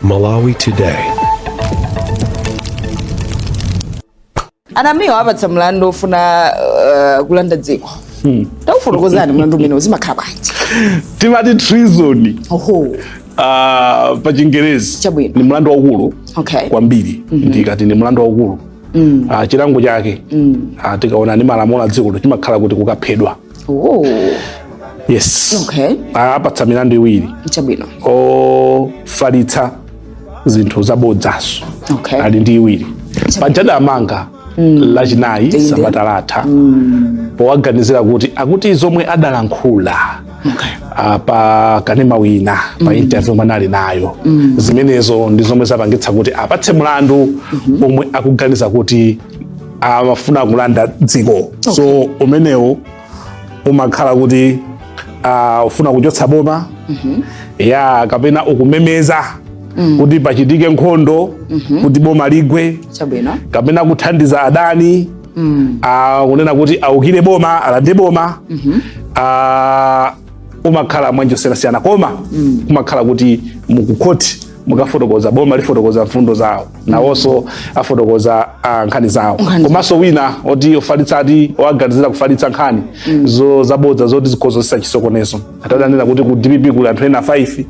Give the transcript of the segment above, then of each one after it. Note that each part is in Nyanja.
Malawi Today. A Namiwa apatsa mlandu ofuna kulanda dziko. Taufotokozani mlandu umene uzimakhala bwanji? Timati treason. Oho. Pa Chingerezi. Chabwino. Ni mlandu waukulu kwambiri. Ndikati ni mlandu waukulu, chilango chake, tikaona ndi malamulo a dziko, chimakhala kuti kukaphedwa. Oh. Yes. Apatsa milandu iwiri. Ofalitsa zinthu zabodzaso. Ali ndi iwiri. Paja adamanga Lachinayi sabata latha powaganizira kuti akuti zomwe adalankhula pa kanema wina, pa interview yomwe anali nayo, zimenezo ndi zomwe zapangitsa kuti apatse mlandu omwe akuganiza kuti amafuna kulanda dziko. So umenewo umakhala kuti ufuna kuchotsa boma ya kapena ukumemeza kuti pachitike nkhondo kuti boma ligwe, kapena kuthandiza adani, kunena kuti aukire boma, alande boma. Umakhala mwanjira zosiyanasiyana, koma kumakhala kuti mukukhoti mukafotokoza, boma lifotokoza mfundo zawo, nawonso afotokoza nkhani zawo. Nkhani. Komanso wina oti ofalitsa, ati owaganizira kufalitsa nkhani zabodza zoti zikhoza kuyambitsa chisokonezo. Atadanena kuti ku DPP kuli anthu ena 5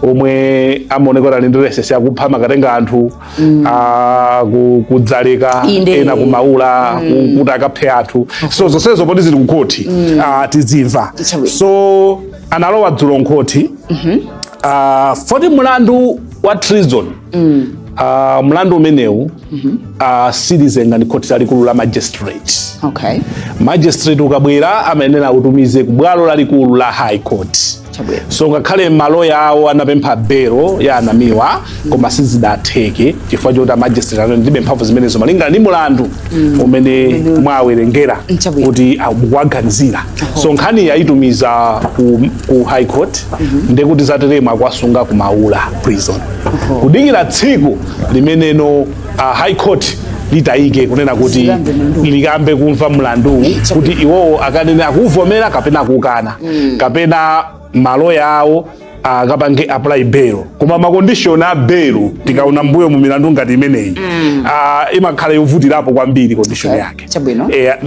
omwe amaoneka kuti ali ndi resesi yakupha, amakatenga anthu kudzaleka, ena kumaula, kuti akaphe anthu. So zonsezo poti zili kukhoti, tizimva. Chabwino. So analowa dzulo nkhoti poti mulandu wa treason, mlandu umenewu silizenga ndi khoti lalikulu la magistrate. Magistrate ukabwera amayenera utumize ku bwalo lalikulu la High Court. So ngakhale maloya awo anapempha belo ya a Namiwa, koma sizidatheke chifukwa choti a magistrate anati ndilibe mphamvu zimenezo malingana ndi mulandu umene mwawerengera kuti mukuwaganizira. So nkhani yayitumiza ku High Court, ndekuti zateremo akuwasunga ku Maula Prison kudikira tsiku limeneno High Court litayike kunena kuti Likambe mlandu. Likambe kumva mlanduwu kuti iwowo akanene akuvomera kapena akukana, kapena maloya awo akapange apply bail. Koma ma condition a bail, tikaona mbuyo mu milandu ngati imeneyi, imakhala yovutirapo kwambiri condition yake.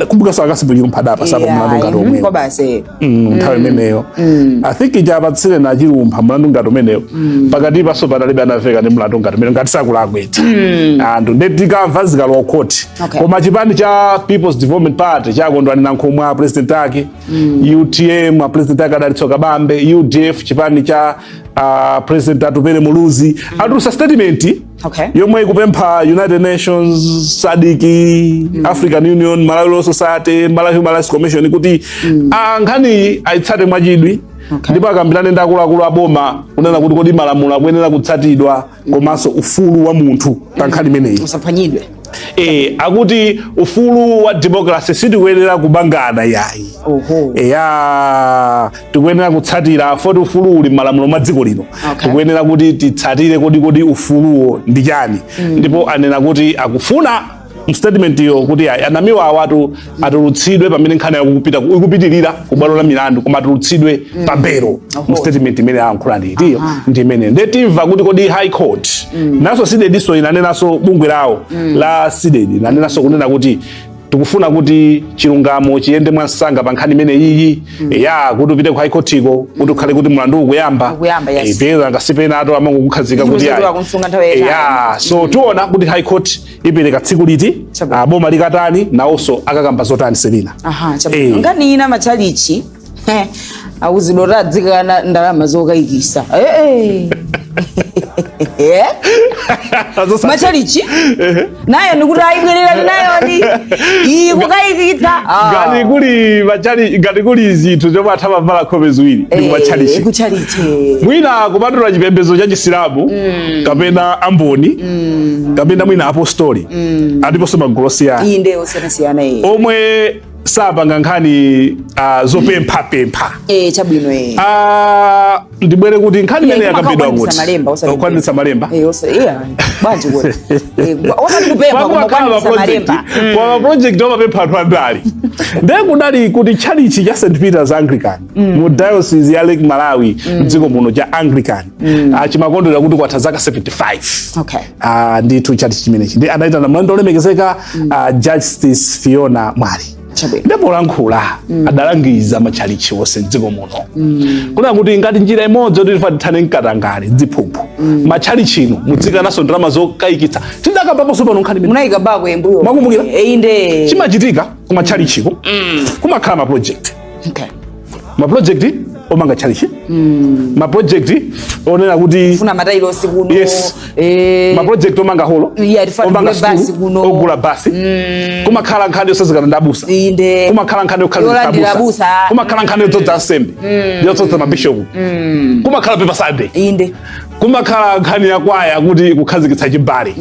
Kumbukanso a Cassim Chilumpha adapatsapo mlandu ngati omwewo. Kwa basi. Nthawi imeneyo I think chapatsire na Chilumpha mlandu ngati umenewo. Pakati paso panalibe anaveka ndi mlandu ngati umenewo ngati sakulakwitsa anthu. Nde tikamva zikalowa khoti. Koma chipani cha People's Development Party cha Kondwani Nankhumwa, president ake, UTM, a president ake a Dalitso Kabambe, UDF, chipani cha President Atupele Muluzi, atulutsa statement yomwe ikupempha United Nations, SADC, African Union, Malawi Law Society, Malawi Human Rights Commission kuti nkhaniyi ayitsate mwachidwi ndipo akambirane ndi akuluakulu a boma kunena kuti kodi malamulo akuyenera kutsatidwa komanso ufulu wa munthu pa nkhani imeneyi usaphwanyidwe. Akuti ufulu wa democracy sitikuyenera kubangana yayi. Eya, tikuyenera kutsatira poti ufulu uli m'malamulo mwa dziko lino. Tikuyenera kuti titsatire kodi ufuluwo ndi chani. Ndipo anena kuti akufuna statement iyo kuti ayi, a Namiwa awatu atulutsidwe pamene nkhani ikupitirira ku bwalo la milandu, koma atulutsidwe pa belo. Mu statement imene ayankhula ndi itiyo? Ndi imene. Nde timva kuti kodi High Court naso CDEDI-so inanenanso, bungwe lawo la CDEDI inanenanso kunena kuti tikufuna kuti chilungamo chiyende mwansanga pa nkhani imene iyi, ya kuti upite ku High Court ko kuti ukhale kuti mlandu ukuyamba. Ukuyamba, yes. Peza ngasipena ato amangokukhazika kuti Kuti ayi. akumsunga nthawi yayitali. Ya, so tiona kuti High Court ipereka tsiku liti, boma likatani, nawonso akakamba zotani, Selina. Aha, chabwino. Nkhani ina, matchalichi awuzidwa kuti adzikana ndalama zokayikisa. Matchalichi nayo nikuti ayibwererani nayoni iyi kukayikitsa. Ngati kuli zinthu zomwe atha mavala nkhope ziwiri ndi kumatchalichi. Kutchalichi. Mwina kupatula chipembedzo cha Chisilamu kapena Amboni kapena mwina Apostoli, aliponso magulu osiyana. Inde, osiyanasiyana iyi. Omwe sapanga nkhani zopemphapempha. Chabwino. Ah, Ndibwere kuti nkhani imene yakambidwa Kumakwanitsa kuti malemba, osati kukwanitsa malemba. Eh, iya, bwanji kuti osati kupempha, koma kukwanitsa malemba. Kwa maproject omapempha anthu andale, ndiye kudali kuti tchalichi cha St Peters Anglican mu Diocese ya Lake Malawi mdziko muno, cha Anglican, chimakondwera kuti kwatha zaka 75. Ndithu tchalichi chimenechi ndi anayitana mlendo olemekezeka, Justice Fiona Mwali. Ndipo lankhula adalangiza matchalichi onse mdziko muno kuna kuti ngati njira imodzi yoti tifa tithane mkatangale, ziphuphu, matchalichi ino mudzikanaso ndalama zokayikitsa. Tidakambaponso pano nkhani imene. Munayika bako embuyo. Mwakumbukira? Inde. Chimachitika kumatchalichiko, kumakhala maproject, maproject omanga tchalichi, maproject onena kuti funa matailosi kuno. Yes. Maproject omanga holo, Yeah, tifuna omanga tigule basi skulu, kuno. ogula basi. Kumakhala nkhani yosazikana ndi abusa. Kumakhala nkhani Yolandira yokhazikitsa abusa. abusa. Kumakhala nkhani yodzodza ansembe, yodzodza mabishopu. Kumakhala paper Sunday. Kumakhala nkhani ya kwaya kuti kukhazikitsa chimbali,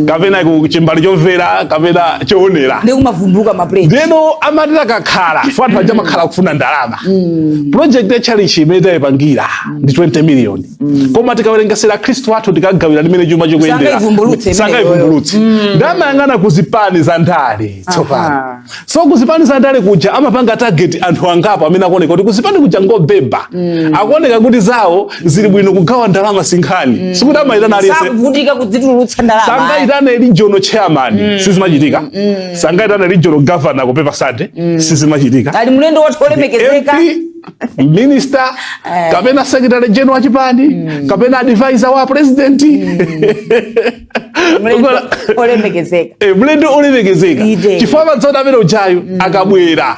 kapena chimbali chomvera kapena choonera. Ndi kumavumbuka maplate. Ndeno amatira kakhala fo anthu aja amakhala kufuna ndalama. Project ya chalichi imene tayipangira ndi 20 million, koma tikawerengesera khristu athu, tikagawira limene chuma chikuyendera, Sangaivumbulutse imeneyo. Sangaivumbulutse. Ndamayang'ana kuzipani za ndale tsopano. So kuzipani za ndale kuja amapanga target anthu angapo amene akuoneka kuti kuzipani kuja ngobeba, akuoneka kuti zawo zili bwino, kugawa ndalama sinkhani, sikuti amayitana aliyense. Sakuvutika kudzitulutsa ndalama. Sangayitane regional chairman, sizimachitika. Sangayitane regional governor ku paper Sunday, sizimachitika. Ali mlendo wathu olemekezeka. MP, minister, kapena secretary general wa chipani, kapena advisor wa president. Mlendo olemekezeka. Mlendo olemekezeka. Ide. Chifukwa madzoda amene ujayo akabwera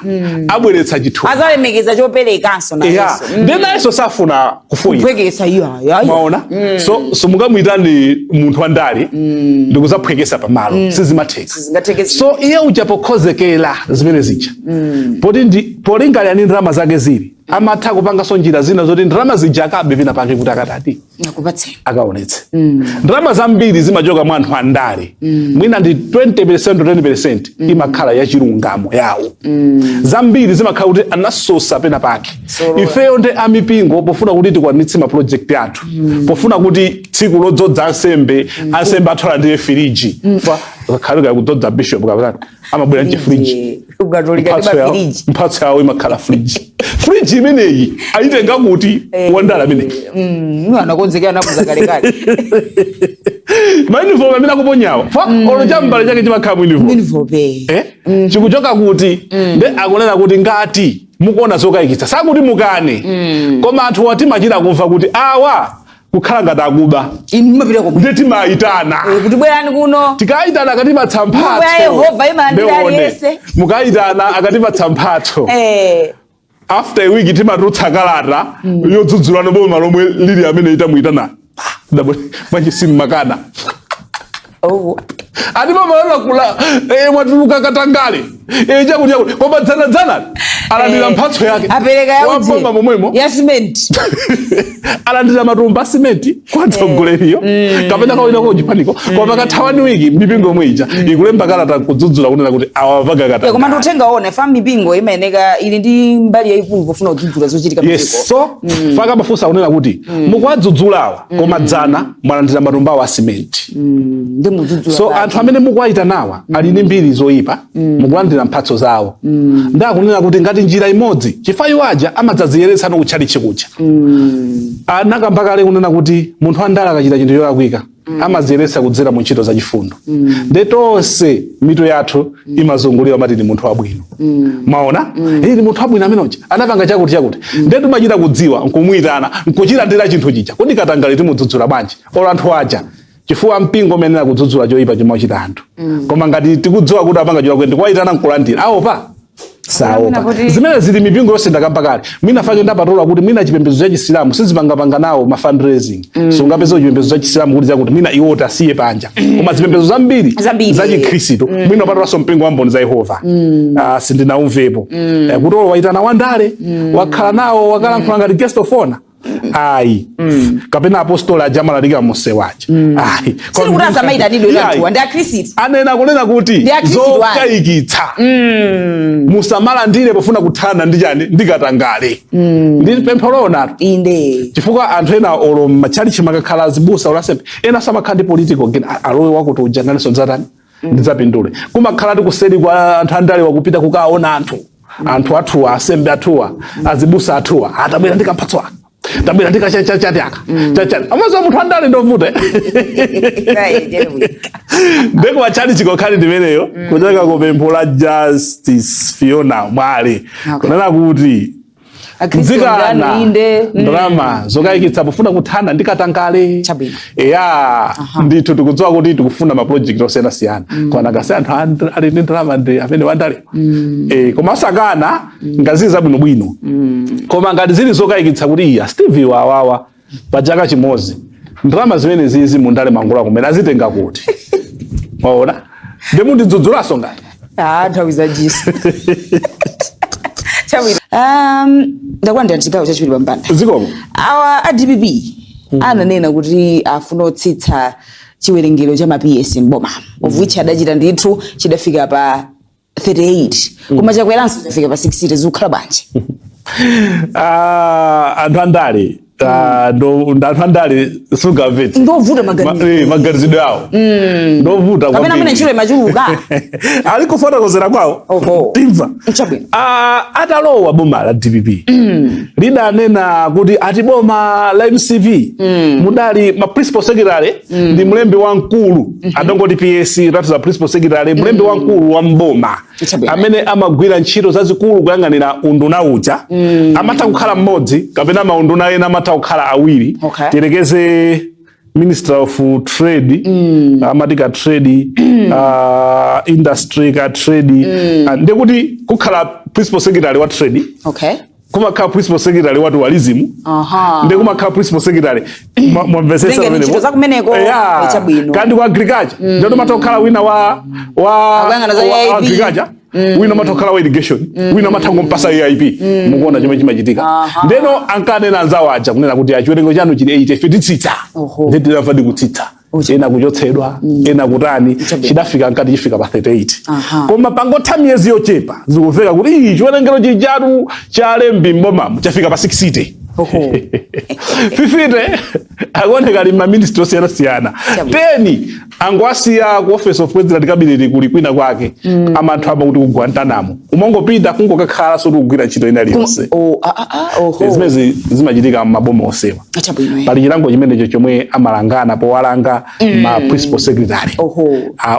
abweretsa chithunzi. Azalemekeza choperekanso nayenso. Ndi nayenso safuna kufoyira. Kuphwekesa iyo ayo. Mwaona, so simungamuyitane munthu wandale ndikuzaphwekesa pamalo, sizimatheka. Sizingatheke. So iye uja pokhozekera zimene zija, poti ndi polingalira ndi ndalama zake zili, amatha kupanganso njira zina zoti ndalama zija akabe pina pake kuti akatati Nakupatseni. akaonetse. Ndalama zambiri zimachoka mwa anthu andale, mwina ndi 20% to 10% imakhala yachilungamo yawo. Zambiri zimakhala kuti anasosa pena pake. Ifeyo ndi amipingo, pofuna kuti tikwanitse maproject athu, pofuna kuti tsiku lodzodza ansembe, ansembe athu alandire firiji, fa kakhalika kudzodza bishop kapena amabwera mchifriji. Ukatolika ndi Mphatso yawo, mafiriji. mphatso yawo imakhala friji. Friji imeneyi ayitenga kuti wandala ameneyi? Anakonzekera nakuza kalekale. Mauniform amene akuponyawa fa olo chambala chake chimakhala mu uniform. Uniform. Chikuchoka kuti? Nde akunena kuti ngati mukuona zokayikitsa, sakuti mukane, koma anthu watimachita kumva kuti awa kukhala ngati akuba, Inu mumapita komwe. Nde timayitana. Kuti bwerani kuno. Tikayitana akatipatsa Nyumba ya mphatso. Yehova imalandira Ndeone. aliyense. Mukayitana akatipatsa mphatso, after a week timatulutsa kalata yodzudzulana boma lomwe lili amene itamuyitana bwanji simmakana. Ati mamalala kula mwatuluka katangale, chakuti chakuti, koma dzanadzana alandira mphatso yake. Apereka ya uji. Waboma momwemo. Ya cement. Alandira matumba a simenti kwa mtsogoleriyo kapena kawina ko chipaniko, koma pakatha one week mipingo yomwe ija ikulemba kalata kudzudzula kunena kuti awa panga Koma katangale. ndikutenga one fa mipingo imayeneka ili ndi mbali yayikulu pofuna kudzudzula zochitika Yes, so faka mafunsa kunena kuti mukuwadzudzulawa, koma dzana mwalandira matumba awo a simenti. Ndi mudzudzula. So anthu amene mukuwayitanawa ali ndi mbiri zoyipa, mukulandira mphatso zawo. Ndakunena kuti ngati njira imodzi, chifukwa iwo aja amadzaziyeretsano kutchalichi kuja. Anakamba kale kunena kuti munthu wandale akachita chinthu cholakwika amaziyeretsa kudzera mu ntchito zachifundo. Nde tonse mitu yathu imazungulira mati ni munthu wabwino, maona, ni munthu wabwino amene uja anapanga chakuti chakuti. Nde timachita kudziwa nkumuyitana nkuchilandira chinthu chija. Kodi katangale timudzudzula bwanji olo anthu aja? Chifukwa mpingo umenera kudzudzula choyipa chomwe achita anthu, koma ngati tikudziwa kuti apanga cholakwika ndikuwayitana nkulandira, aopa saopa. Zimene zili mipingo yonse ndakamba kale, mwina fake ndapatola kuti mwina chipembedzo cha Chisilamu sizipangapanga nawo ma fundraising. Sungapeze chipembedzo cha Chisilamu kuti chakuti, mwina iwo tasiye panja, koma zipembedzo zambiri Zambiri. za Chikhristu, mwina upatolanso mpingo wa Mboni za Yehova, sindinaumvepo kuti olo waitana wandale, wakhala nawo, wakalankhula ngati guest of honor. Ayi, kapena apostoli aja amalalika munsewu aja, ayi. Sili kuti asamayitanidwe. Ayi. Anthuwa ndi akhristu. Anena kunena kuti Ndi akhristu ayi. zokayikitsa musamalandire pofuna kuthana ndi chani, ndi katangale. Ndi pempho loonatu. Chifukwa anthu ena, olo mmatchalichi makakhala azibusa, olo asembe ena, samakhala ndi political gain. Alowe wakuti uja, nanenso ndidzatani, ndidzapindule. Kumakhala ti kuseri kwa anthu andale wakupita kukaona anthu athuwa, asembe athuwa, azibusa athuwa, atabwera ndi kamphatso aka, tabwera ndi kachachachati aka chachati, amaziwa munthu andale ndovuta. Ndeko wachalichi kokhali ndimeneyo kuchoka ku pempho la Justice Fiona Mwale kunena kuti Akhristu mzikana ndanu, inde. Ndalama zokayikitsa pofuna kuthana ndi katangale. Eya, ndithu, tikudziwa kuti tikufuna maproject osiyanasiyana, koma nakasi anthu ali ndi ndalama ndi amene wandale, koma asakana ngazili zabwinobwino, koma ngati zili zokayikitsa kuti iya, Steve wawawa pa chaka chimodzi ndalama zimene zizi mundale mangula kumene azitenga kuti, waona, ndimundidzudzulaso ngati Ah, nthawi za jiso. Chabwino, ndakulandira chigawo chachiwiri pampanda. Zikomo. Awa a DPP ananena kuti afuna kutsitsa chiwerengero cha ma PS mboma, of which adachita ndithu, chidafika pa 38, koma chakweranso, chafika pa 60. Zikukhala bwanji? Ah, anthu andale, ah, ndo anthu andale sungamvetse. Ndovuta maganizo. Maganizidwe awo ndovuta Kapena kwambiri. mwina ntchito imachuluka. Ali kufotokozera kwawo. Timva. Chabwino. Ah, atalowa boma la DPP lidanena kuti ati boma la MCP mudali ma principal secretary ndi mlembi wamkulu, adongoti PS tatu za principal secretary, mlembi wamkulu wa mboma amene amagwira ntchito zazikulu kuyang'anira unduna uja, amatha kukhala mmodzi kapena maunduna ena amatha kukhala awiri. Tiyerekeze Minister of Trade, amati ka trade, industry, ka trade, ndikuti kukhala principal secretary wa trade, kumakhala principal secretary wa tourism, ndi kumakhala principal secretary, mwamvetsetsa Kutengera pamenepo? ntchito za kumeneko. Chabwino. Kandi ku agriculture ndio umatha kukhala wina wa Akuyang'ana za wa AIP. agriculture, wina umatha kukhala wa irrigation, wina umatha kumpasa AIP. Mukuona chomwe chimachitika? Ndeno ankanena anzawo aja kunena kuti achiwerengo chanu chili 80, ife titsitsa. Ndi tinamva ndikutsitsa, ena kuchotsedwa, ena kutani. Chidafika nkati chifika pa 38. Koma pangotha miyezi yochepa zikumveka kuti iyi chiwerengero chichatu cha alembi mbomamo chafika pa 60. 50 akuoneka ali maministry osiyanasiyana. 10 angoasiya ku Office of President, Cabinet, kuli kwina kwake, amanthu ama kuti ku Guantanamo, umangopita kungokakhala soti kugwira ntchito ina iliyonse. Oh, ah, ah, ah, oho. Zimene zimachitika m'maboma osewa. Chabwino. Pali chilango chimenecho chomwe amalangana powalanga ma principal secretary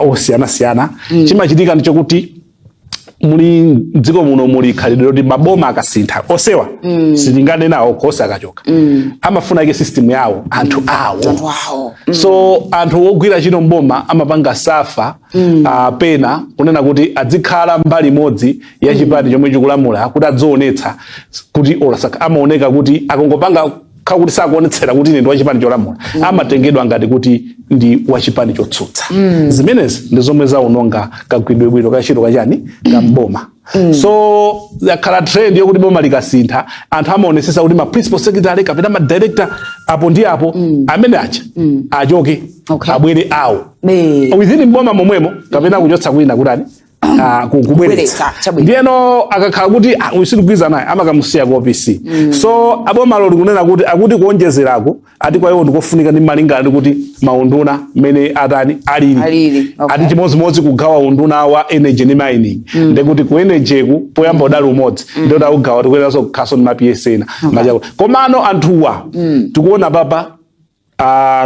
osiyanasiyana. Chimachitika ndichokuti muli mdziko muno muli khalidwe loti maboma akasintha osewa, sitinganenawo khosi akachoka, amafuna ike system yawo, anthu awo. Anthu awo. So anthu ogwira ntchito mboma amapanga suffer, pena kunena kuti adzikhala mbali imodzi ya chipani chomwe chikulamula kuti adzionetsa kuti olasaka amaoneka kuti akongopanga kakuti sakuonetsera kuti ine ndi wachipani cholamula, amatengedwa ngati kuti ndi wachipani chotsutsa. Zimenezi ndi zomwe zaononga kagwidwe bwino kachito kachani kamboma. So yakhala trend yokuti boma likasintha, anthu amaonesesa kuti ma principal secretary kapena ma director apo ndi apo amene aja achoke, abwere awo within mboma momwemo, kapena kuchotsa kwina kutani, kubweretsa. Kubweretsa, chabwino. Ndiyeno akakhala kuti uyu sitikugwirizana naye, amakamusiya ku OPC. So abomalo likunena kuti akuti kuonjezerako ati kwa iwo ndikofunika ndi malingana ndi kuti maunduna mmene atani alili. Alili, okay. Ati chimodzimodzi kugawa unduna wa energy ndi mining, ndekuti ku energy ku poyamba udali umodzi, ndikuti akugawa tikuyeneranso kukhaso ndi ma PS ena. Komano anthuwa tikuona papa,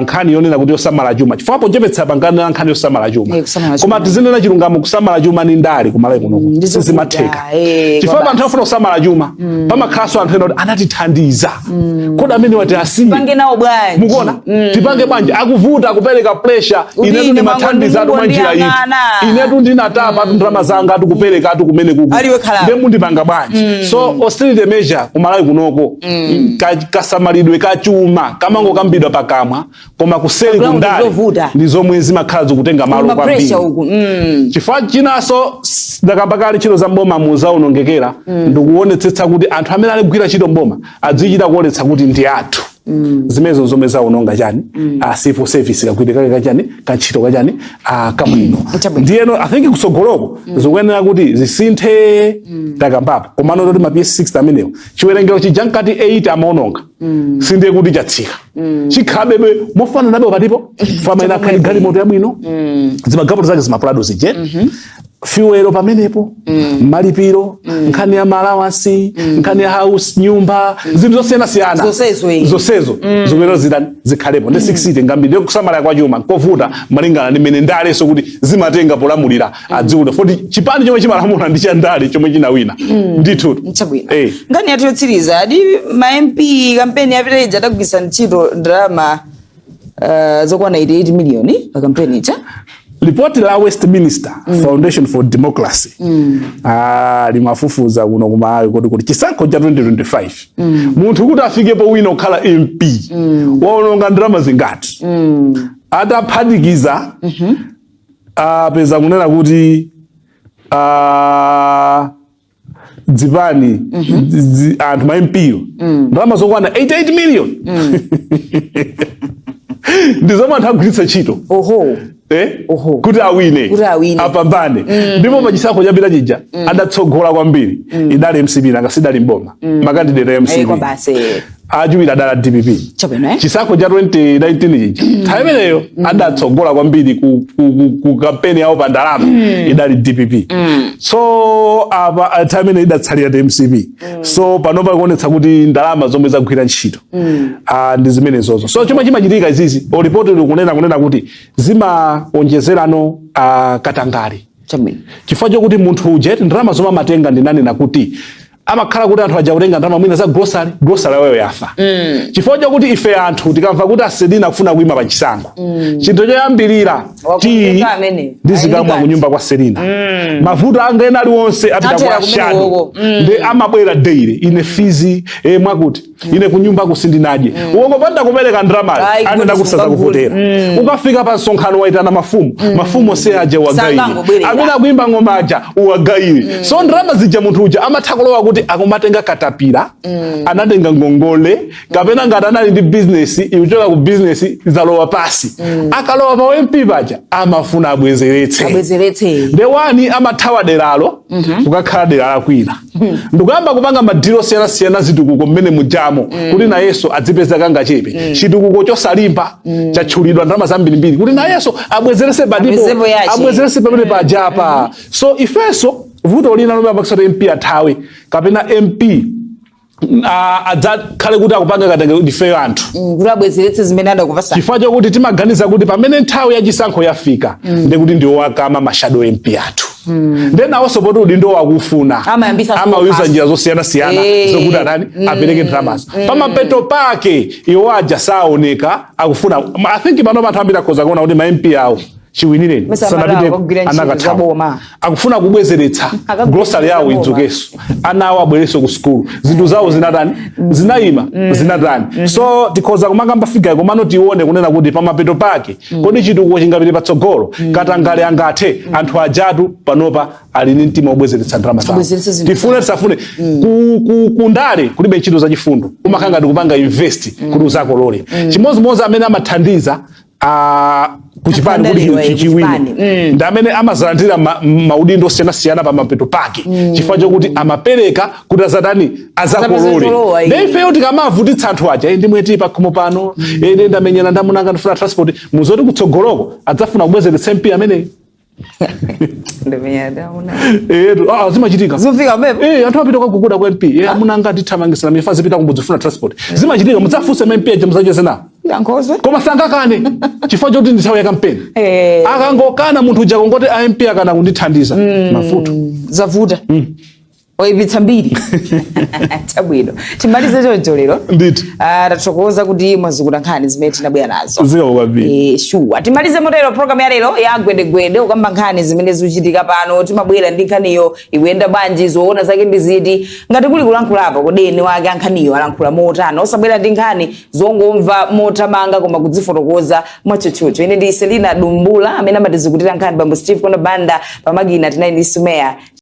nkhani yonena kuti yosamala chuma, chifukwa pochepetsa pangano ya nkhani yosamala chuma. Eh, kusamala chuma. Koma tizinena chilungamo, kusamala chuma ni ndale kumalawi kunoku Ndizovuta, sizimatheka, chifukwa kwa anthu afuna kusamala chuma, pamakhalanso anthu ena kuti anatithandiza, kodi amene wati asiye Pange nawo bwanji? Mukuona, tipange bwanji? Akuvuta kupereka pressure. Kuti Inetu ine ndimathandiza atu mwa njira iti, ndiyang'ana. inetu ndinatapa atu ndalama zanga atu kupereka atu kumene kuku, Aliwe khalapa. ndiye mundipanga bwanji? So austerity measure kumalawi kunoko, kasamalidwe kachuma kamangokambidwa pakamwa. pakamwa, koma kuseri Ground kundale zovuta. ndi zomwe zimakhala zikutenga malo Ma kwambiri. pressure uku. Chifukwa chinanso, ndakamba kale, ntchito za mboma muzaonongekera, ndikuonetsetsa kuti anthu amene aligwira ntchito mboma adzichita kuonetsa kuti ndi athu. Zimenezo zomwe zaononga chani, civil service, kagwire kake kachani, kantchito kachani, kabwino. Chabwino. Ndiyeno I think kutsogoloko zikuyenera kuti zisinthe. Takambapo, komano toti ma PS 6 amenewo, chiwerengero chija nkati 8 amaononga, sindiye kuti chatsika, chikhalabebe mofananabe patipo fama ina akhali galimoto yabwino, zimagalimoto zake zimaprado zije, fuel pamenepo, malipiro, nkhani ya ma allowance, nkhani ya house, nyumba, zinthu zosiyanasiyana. Zonsezo, eh. Zonsezo zikuyenera zitani? Zikhalepo. Ndi 60 ngambiri. Ndiyo kusamala kwa chuma kovuta malingana ndi mmene ndaleso kuti zimatenga polamulira adziuta foti chipani chomwe chimalamula ndi cha ndale chomwe chinawina ndithu. Chabwino. Eh. Nkhani yathu yotsiriza adi, ma MP kampeni yapita ija adagwiritsa ntchito ndalama zokwana 88 miliyoni pa kampeni ija. Ripoti la Westminster Foundation for Democracy limafufuza kuno kumalawi kuti chisankho cha 2025, munthu kuti afikepo wina kukhala MP, waononga ndalama zingati. Ataphatikiza, apeza kunena kuti dzipani, anthu, ma MP, ndalama zokwana 88 million ndi zomwe anthu agwiritsa ntchito. Eh? Oho. Kuti awine. Kuti awine. Apambane. Ndipo pachisankho chapita chija adatsogola kwambiri idali MCP, nanga sidali mboma, ma candidate a MCP. Kwa basi. Achiwiri adala DPP. Chabwino, eh? Chisankho cha 2019 chija, nthawi imeneyo adatsogola kwambiri ku kampeni yawo pa ndalama idali DPP. So apa nthawi imene idatsalira ndi MCP. So panopa ikuonetsa kuti ndalama zomwe zagwira ntchito ndi zimenezozo. So chomwe chimachitika izizi, olipoti likunena kunena kuti zimaonjezerano katangale, chifukwa chokuti munthu uja ndalama zomwe amatenga, ndinanena kuti amakhala kuti anthu aja kutenga ndalama mwina za grocery, grocery yawo yafa, chifukwa chokuti ife anthu tikamva kuti asedina akufuna kuyima pa chisankho, chinthu choyambirira Wakonzeka amene. ndizikamwa Ayindikati. kunyumba kwa Selina, mavuto anga ena aliwonse apita Athera kwa kumene Shadow. woko. Ndi amabwera daily, ine fees, mwakuti ine kunyumba kusindinadye, ukongopanda kupereka ndalamayo, Ayi, anenda kuti kusaza sungagule. kuvotera. Ukafika pa msonkhano waitana mafumu, mafumu onse aja uwagayire, Sangangobwerera. amene akuimba ng'oma aja uwagayire. So ndalama zija munthu uja amatha kulowa kuti akumatenga katapira, anatenga ngongole, kapena ngati anali ndi business, ikuchoka ku business zalowa pasi. Akalowa pa MP paja amafuna abwezeretse. Abwezeretse. Ndewani amathawa deralo kukakhala dera lakwina, ndikuyamba kupanga ma deal osiyanasiyana, zitukuko mmene mujamo, kuti nayenso adzipeza kangachepe. Chitukuko chosalimba chatchulidwa ndalama zambirimbiri kuti nayenso abwezerese padipo. Abwezepo yache. Abwezerese pamene pajapa. So ifenso vuto lina lomwe amakisa kuti MP athawe kapena MP adzakhale kuti akupanga katenge, ndifeyo anthu. Kuti abwezeretse zimene adakupasa. Chifukwa chokuti timaganiza kuti pamene nthawi yachisankho yafika, ndekuti ndiwo wakama ma shadow MP athu, ndenawonso poti udindo wakufuna, Amayambisa amawuza focus. njira zosiyanasiyana zokuti atani, apereke ndalamazo. Pamapeto pake iwo aja saoneka akufuna. I think pano anthu ambiri akhoza kuona kuti ma MP awo chiwinireni Mesa sanapite, amalawa kugwira ntchito anakathawa. zaboma. Akufuna kubwezeretsa Akagwira grocery yawo zaboma. idzukenso, ana awo abwerenso ku sukulu, zinthu zawo zinatani, zinayima, zinatani. So tikhoza kumakamba figure, komano tione kunena kuti pamapeto pake kodi chitukuko chingapite patsogolo? Katangale angathe? Anthu ajatu panopa ali ndi mtima wobwezeretsa ndalama zawo. Abwezeretse zinthu. Tifune tisafune, kundale kulibe ntchito zachifundo. Umakhala ngati kupanga invest kuti uzakolole. Chimodzimodzi amene amathandiza kuchipani kuti Akhandalidwa, chiwine, kuchipani. Ndi amene amazalandira maudindo osiyanasiyana pa mapeto pake, chifukwa chokuti amapereka kuti azatani, azakolole. Azapeze. Ndi ifeyo tikamavutitsa anthu aja, ndimweti pakhomo pano, ine ndamenyana ndamunanga, ndifuna transport, muzoti kutsogoloko adzafuna kubwezeretsa MP ameneyi. Etu, zimachitika. Zofika pamene. Anthu apita kukaguguda kwa MP. Amunanga ndithamangisana mifa zipita kumbudzi funa transport. Zimachitika, mudzafunse ma MP aja, mudzacheze nawo. Yankhozwe. Koma sangakane chifukwa choti ndi nthawi ya kampeni. Akangokana munthu uja, kongoti a MP akana kundithandiza, mafuto. Zavuta. Oyipitsa mbiri. Chabwino, timalize choncho lero. Ndithu. Ah, tathokoza kuti mwazikuta nkhani zimene tinabwera nazo. Zikomo kwambiri. Eh, sure, timalize motero program ya lero ya Gwedegwede, kukamba nkhani zimene zikuchitika pano. Timabwera ndi nkhaniyo ikuyenda bwanji, zoona zake ndi ziti, ngati kuli kulankhulapo, kodi eni wake ankhaniyo alankhula motani? Osabwera ndi nkhani zongomva motamanga, koma kudzifotokoza mwatchutchutchu. Ine ndi Selina Dumbula, amene amatizikutira nkhani bambo Steve Kono Banda, pamakina tinali ndi Sumeya.